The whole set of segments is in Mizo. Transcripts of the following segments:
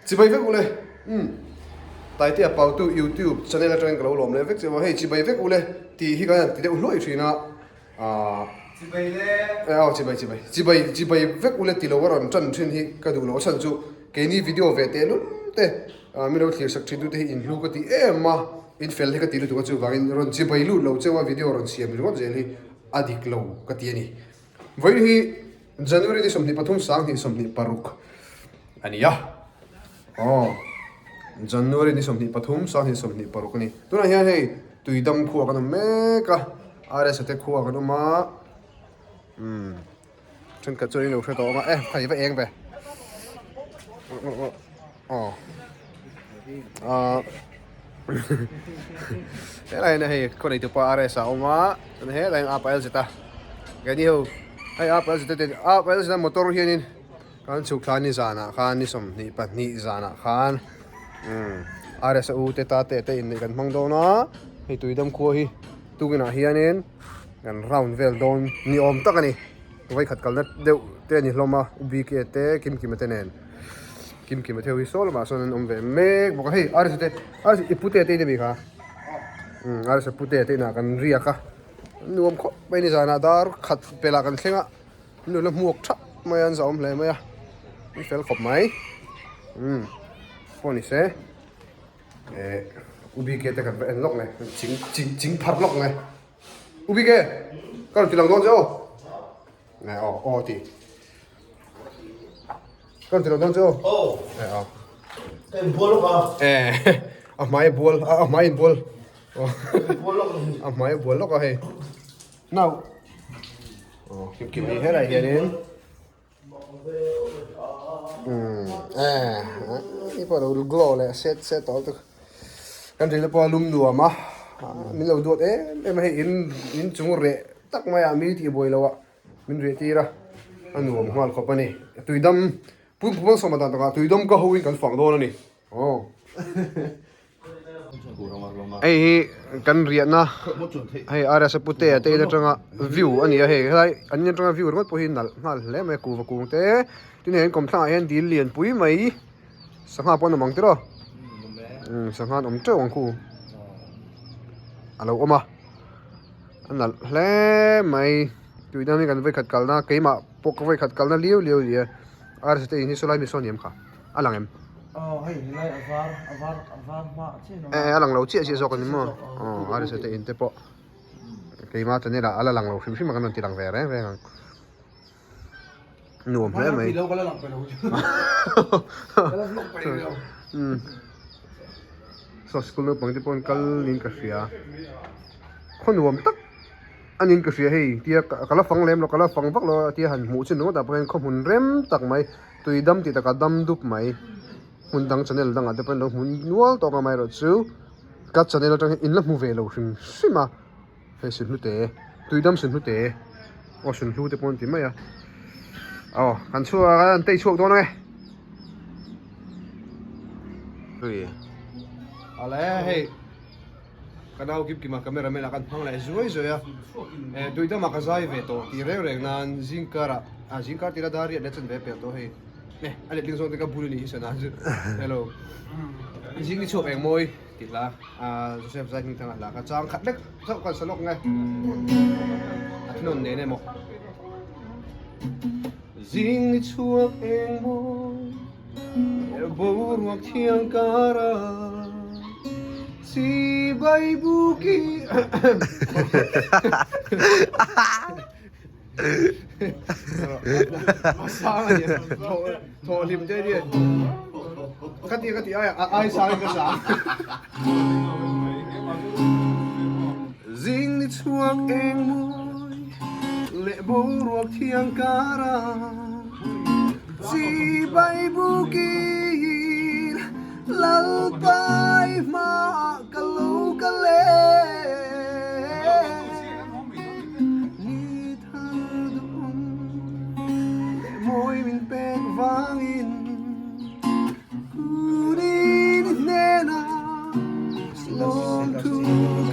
Chibai vek ule umm Taitea Pautu YouTube channel atangin ka lo lawm leh vek che u a, hei chibai vek ule tih hi kan han ti deuh hluai thin a, aah Chibai le. Eh aw chibai chibai chibai chibai vek ule ti lo a rawn tan thin hi ka duh loh a chhan chu keini video ve teh lul te ah min lo thlir sak thin tu te hi in hlu ka ti em a, in fel hi ka ti lutuk a chuvangin rawn chibai lut lo cheu a video rawn siam ringawt zel hi a dik lo ka ti a ni. Vawiin hi January ni 23 sanghnih 26 a ni a, aw January ni 23 sanghnih 26 a ni. Tunah hian hei Tuidam khua kan awm mek a, RSA te khua kan awm a, umm thenkhat chuan in lo hre tawh ang a, e khai va eng ve aw ah helai hian hei khaw nei tupa RS a awm a chuan helai hian apa LZ a keini ho hei apa LZ te apa LZ a motor hianin kan chhuk thla ni zanah khan ni 22 zanah khan umm RS a u te ta te te inneih kan hmang dawn a hei tuidam khua hi tukinah hianin kan round vel dawn ni awm tak a ni. Vawikhat kalna deuh te a ni hlawm a, U BK te Kim Kima te nen Kim Kima te ho hi saw lamah sawn an awm ve mek bawk a, hei RS te RS i pute te in a mi kha umm RS pute te inah kan riak a nuam khawp mai ni zanah dar khat pelah kan thleng a nula hmuak thap mai a an zahawm hle mai a an fel khawp mai umm pawh ni se eh U BK te kan va en lawk nge ching ching ching pharh lawk nge. U Bike, ka rawn ti lang dawn che aw. Nge aw, aw ti. Ka rawn ti lang dawn che aw. Aw. Nge aw. Ka in bual lawk a. Eh, a hmai a bual, a hmai in bual. Bual lawk. A hmai a bual lawk a hei. Nau. Aw, kim kim hi helai hianin. Umm eh i pawh lo glow leh set set tawh lutuk kan rilru pawh a lum nuam a min lo duat em em a hei in in chung reh tak mai a mi tih buai loh ah min reh tir a a nuam nghal khawp a ni tuidam pu malsawma dan takah tuidam ka ho in kan fang dawn a ni aw. Hei hi kan riahna hei RS Putea te in atanga view a ni a hei helai an in atanga view ringawt pawh hi nalh nghal hle mai a kuhva kung te tin hei an kawmthlang ah hian dil lian pui mai sangha pawh an awm ang tiraw umm sangha an awm teuh ang khu a lo awm a a nalh hle mai tuidang hi kan vawikhat kalna keimah pawh ka vawikhat kalna liau liau a ni a RS te in hi sawlai mi sawn ni em kha. A lang em? Aw hei helai a var a var a var hma ah chiah in Eh a lang lo chiah chiah zawk a ni maw? Aw a risa te in te pawh keimah channel ah a la lang lo hrim hrim a kan rawn ti lang ve reng reng ang. Nuam hle mai. Umm saw school naupang te pawh an kal niin ka hria khaw nuam tak a niin ka hria hei tia ka la fang lem lo ka la fang vak lo a tia han hmuh chin ringawt ah pawh hian khaw hmun rem tak mai. Tui dam tih takah dam dup mai. Hmun dang channel dangah te pawh in lo hmu nual tawk a amaherawhchu ka channel atang hian in la hmu ve lo hrim hrim a. Hei sunhlu te, tui dam sunhlu te, aw sunhlu te pawh an ti mai a. Aw kan chhuak a an tei chhuak dawn ang e. Tui. Awle hei. Ka nau kim kima camera man ah kan hmang leh zuai zuai a, eh tui dam ah ka zai ve tawh tih reng reng nan zingkar ah ah zingkar tira dar riat leh chan ve pel tawh hei eh a letling zawng te ka bul a nih hi sana chu hello zing ni chhuak eng mawi tih hla ah Joseph zai hming thang a hla kha chang khat lek chauh kan sa lawk nge a thinawn nen emaw zing ni chhuak eng mawi. Boruak thiang kara chibai buki Thaw hlim te nia Ka ti ka ti ai ai sang ka sa Zing ni chhuak eng mawi leh boruak thiang kara Chibai bukin Lalpai hmaah ka lo kal e. Ni thar duhawm leh mawi min pek vangin Kunin i hnenah lawmthu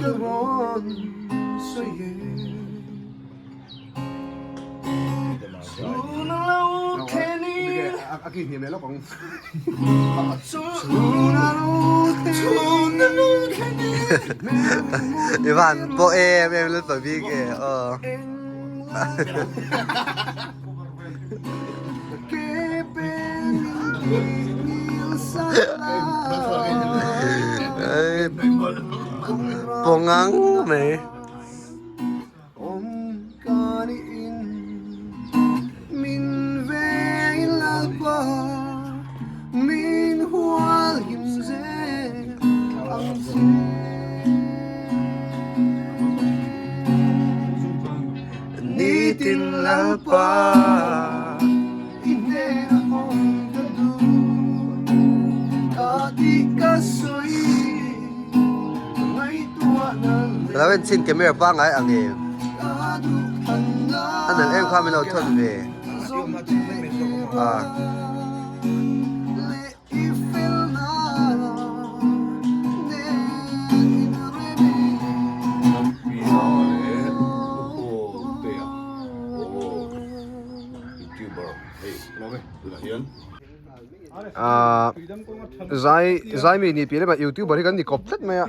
ka rawn sawi e. ang. I van pawh em em lalpa bik e aw. Pawh ngang mai. Nitin Lalpa i hnena awm ka duh ka tih ka sawi ngaihtuahna Ka lo en chin camera pangngai ang em? A nalh em kha min lo thawn ve. Ah. Ahh zai zai mi nih piah lamah youtuber hi kan ni kawp tlat mai a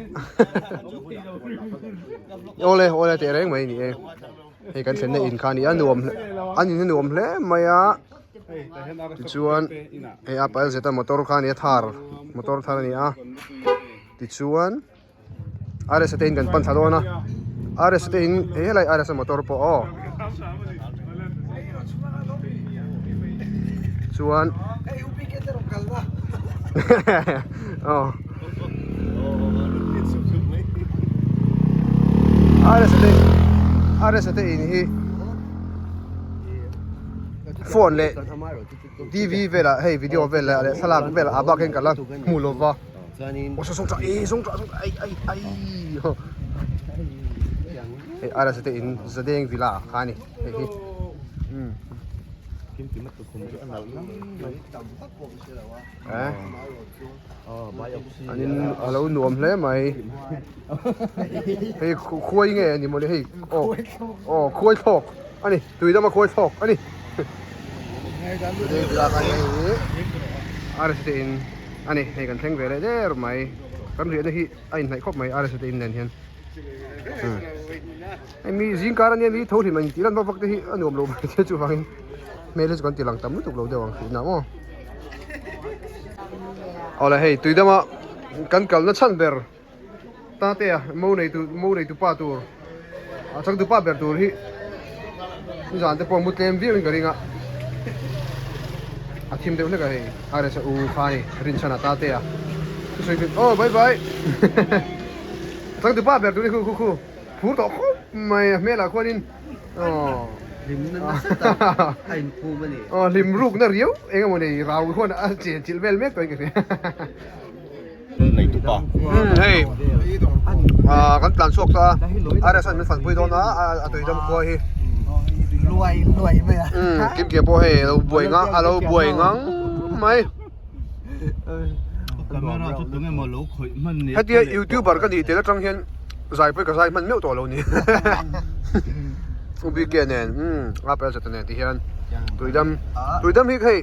awle awle teh reng mai a ni e hei kan thlenna in kha a ni a nuam an in hi nuam hle mai a. Tichuan hei a pal zeta motor kha a ni a thar motor thar a ni a tichuan RS te in kan pan thla dawn a RS te in hei helai RS a motor pawh aw chuan aw RS te RS te in hi. Phone leh TV velah hei video vel leh thlalak vel ah bak hian ka la hmu lo va aw saw sawng tah eh sawng tah sawng tah ai ai ai hei arasa te in zadeng villa kha a ni hei hi umm eh an in a lo nuam hle mai hei khuai nge a ni mawle hei aw aw khuai thlawk a ni tui dama khuai thlawk a ni RS te in a ni hei kan thleng ve leh der mai kan riahna hi a inhnaih khawp mai RS te in nen hian hei mi zingkar ania mi tho hlim an tih lan vak vak te hi a nuam lo mai te chuvangin hmel hi chu kan ti lang tam lutuk lo deuh ang tihna maw awle hei tui dama kan kalna chhan ber Tatea mo neitu mo neitu pa tur a changtu pa ber tur hi nizan te pawh mu tlem viau in ka ring a a thim deuh hlek a hei RS a u kha a ni Rinchhana Tatea thusawi chu aw bye bye changtu pa ber tur hi khu khu khu phur tawh khawp mai a hmelah khuanin aw Hlimna nasa tak a inphum a ni. Aw hlim rukna riau eng emaw nei rau khuan a chen chilh vel mek tawh in ka hria. Hei kan tlan chhuak ta a RS an min fanpui dawn a a tui dam khua hi kim kia pawh hei a lo buai ngang a lo buai ngang mai hetia youtuber ka nih tel atang hian zai pawh ka zai hman meuh tawh lo ni ubk nen a pel zet nen ti hian tuidam tuidam hi hei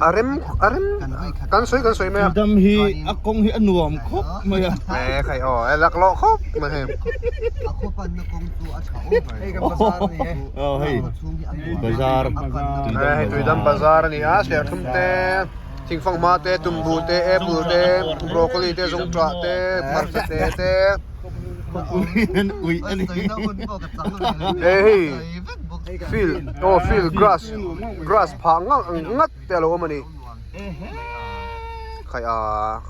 A rem a rem kan sawi kan sawi mai a. Dam hi a kawng hi a nuam khawp mai a. E khai aw e lak lawh khawp mai hei. A khaw panna kawng chu a tha awm mai. Hei kan bazar a ni e. Aw hei bazar. Hei Tuidam bazar a ni a serthlum te thingfang hma te tumbu te apple te broccoli te zungṭah te hmarcha te te. Ui a ni. E hei field aw field grass grass phah ngang ngat te a lo awm a ni khai a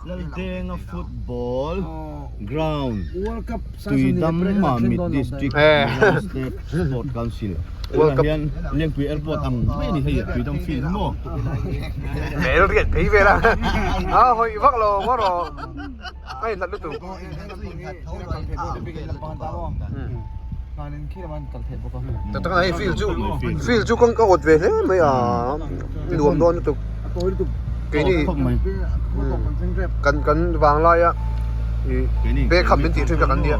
Laldenga football ground Tuidam Mamit District State Sport Council tunah hian Lengpui Airport ang mai a ni hei Tuidam field hi maw Hmel riat phei vel a a hawi vak lo maw rawh a inhlat lutuk Tak tak a hei field chu field chu kawng ka awt ve hle mai a nuam dawn lutuk keini kan kan vang laia ih bag kham min tih thin kha kan nia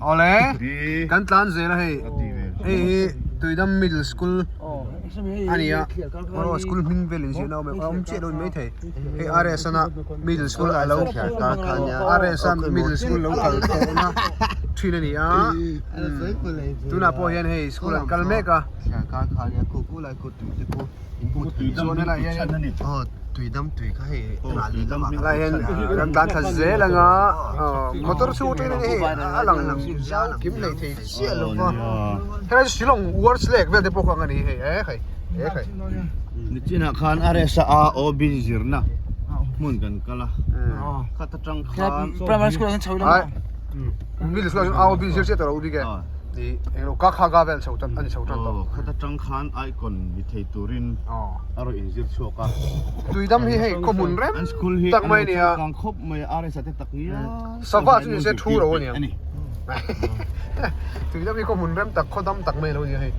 awle kan tlan zel a hei hei hi. Tuidam Middle School a ni a aw school hming vel in ziahna a awm em a awm chiah lo a ni maithei hei RS ana Middle School a lo RS a Middle School lo kal tawhna thin a ni a tunah pawh hian hei school an kal mek a. Chuan helai hian Tuidam tui kha hei helai hian kan tlan thla zel anga motor chhung atangin hei a lang zau kim hlei thei chiah lo va helai chu Shillong Words Lake vel te pawh kha ang a ni hei e hei e hei. Nichinah khan RSA OB zirna hmun kan kal a khat atang khan Primary school an chho ila Middle school ah chuan AOB zir chiah tawh lo bik e. Ih englo ka kha ga vel chho tan a ni chho tan tawh. Khat atang khan icon ni thei turin a rawn inzir chhuak a. Tuidam hi hei khaw hmun rem An school hi tak mai a ni a. Kang khawp mai a RSA te tak ngial. Sava chu nise thu ro a ni ang. Tuidam hi khaw hmun rem tak khaw dam tak mai a lo ni a hei.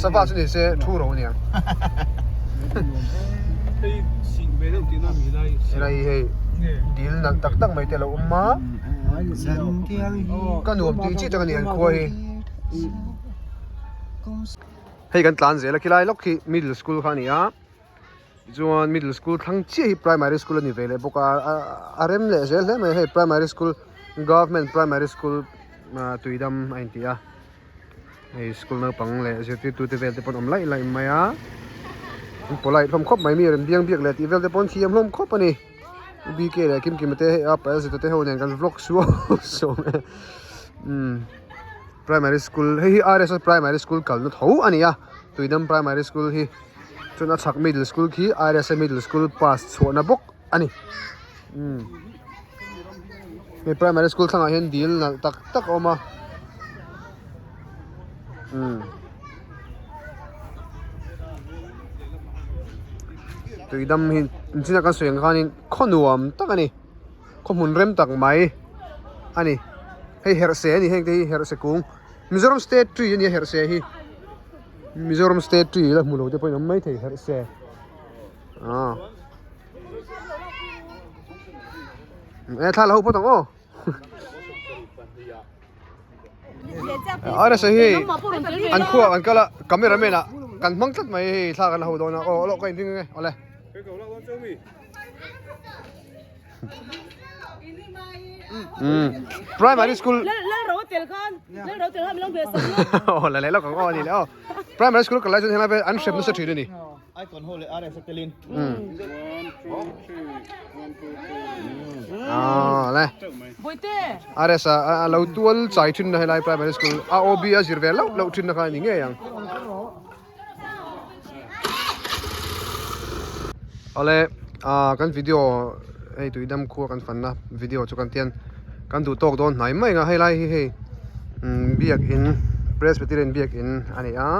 Sava chu nise thu ro a ni ang. Helai hi hei dil nalh tak tak mai te a lo awm a. Ka nuam tih chi tak a ni an khua hi. Hei kan tlan zel a khilai lawk hi middle school kha a ni a tichuan middle school thlang chiah hi primary school a ni ve leh bawk a a rem leh zel hle mai hei primary school government primary school ah tuidam a inti a hei school naupang leh zirtirtu te vel te pawn awm laih laih mai a an polite hlawm khawp mai mi rem biang biak leh tih vel te pawn thiam hlawm khawp a ni. BK leh Kim Kima te hei a pael zeta te ho nen kan vlog suau suau mai a umm primary school hei hi RSS primary school kalna tho a ni a Tuidam primary school hi chuan a chhak middle school khi RSA middle school pass chhuahna bawk a ni umm hei primary school thlangah hian dil nalh tak tak a awm a umm. Tuidam hi inchina kan sawi ang khanin khaw nuam tak a ni khaw hmun rem tak mai a ni hei herhse a ni heng te hi herhse kung Mizoram state tree a ni a herhse hi Mizoram state tree la hmu lo te pawhin awm maithei herhse ah e thla la ho phawt ang aw. Arsa hi an khua an kal a camera man ah kan hmang tlat mai hei thla kan la ho dawn a aw lawk ka inring ang e awle umm primary school aw la leh lawk ang aw a ni leh aw primary school kal lai chuan helai vel an hrep nasa thin a ni. Icon ho leh RS a telin. Ah, le. RS a lo tual chai thin na helai primary school a OB a zir ve lo lo thin na kha ni ngei ang. Ole a kan video hei tuidam khua kan fan na video chu kan tian kan duh tawk dawn hnai mai nga hei lai hi hei biakin Presbyterian biakin a ni a.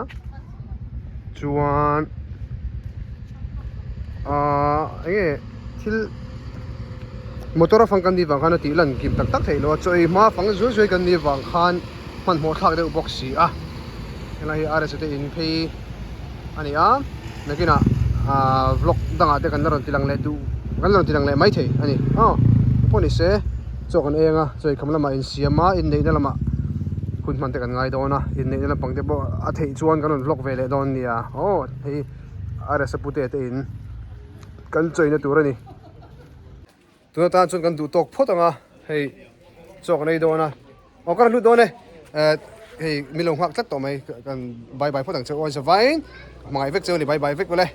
Chuan ahh enge thil motor a fang kan nih vang khan a tih lan kim tak tak theih loh a chaw ei hma fang zuai zuai kan nih vang khan hmanhmawh thlak deuh bawk si a helai hi RSA te in phei a ni a nakinah ahh vlog dangah te kan la rawn ti lang leh duh kan la rawn ti lang leh maithei a ni aw pawh ni se chaw kan eng a chaw eikham lamah insiam a inneihna lamah hun hman te kan ngai dawn a inneihna lampang te pawh a theih chuan kan rawn vlog ve leh dawn nia aw hei RSA pute te in kan chawina tur a ni tuna tan chuan kan duh tawk phawt ang a hei chaw kan ei dawn a aw ka rawn lut dawn e eh hei min lo nghak tlat tawh mai kan bye bye phawt ang che aw zavain hmangaih vek cheu a ni bye bye vek ule.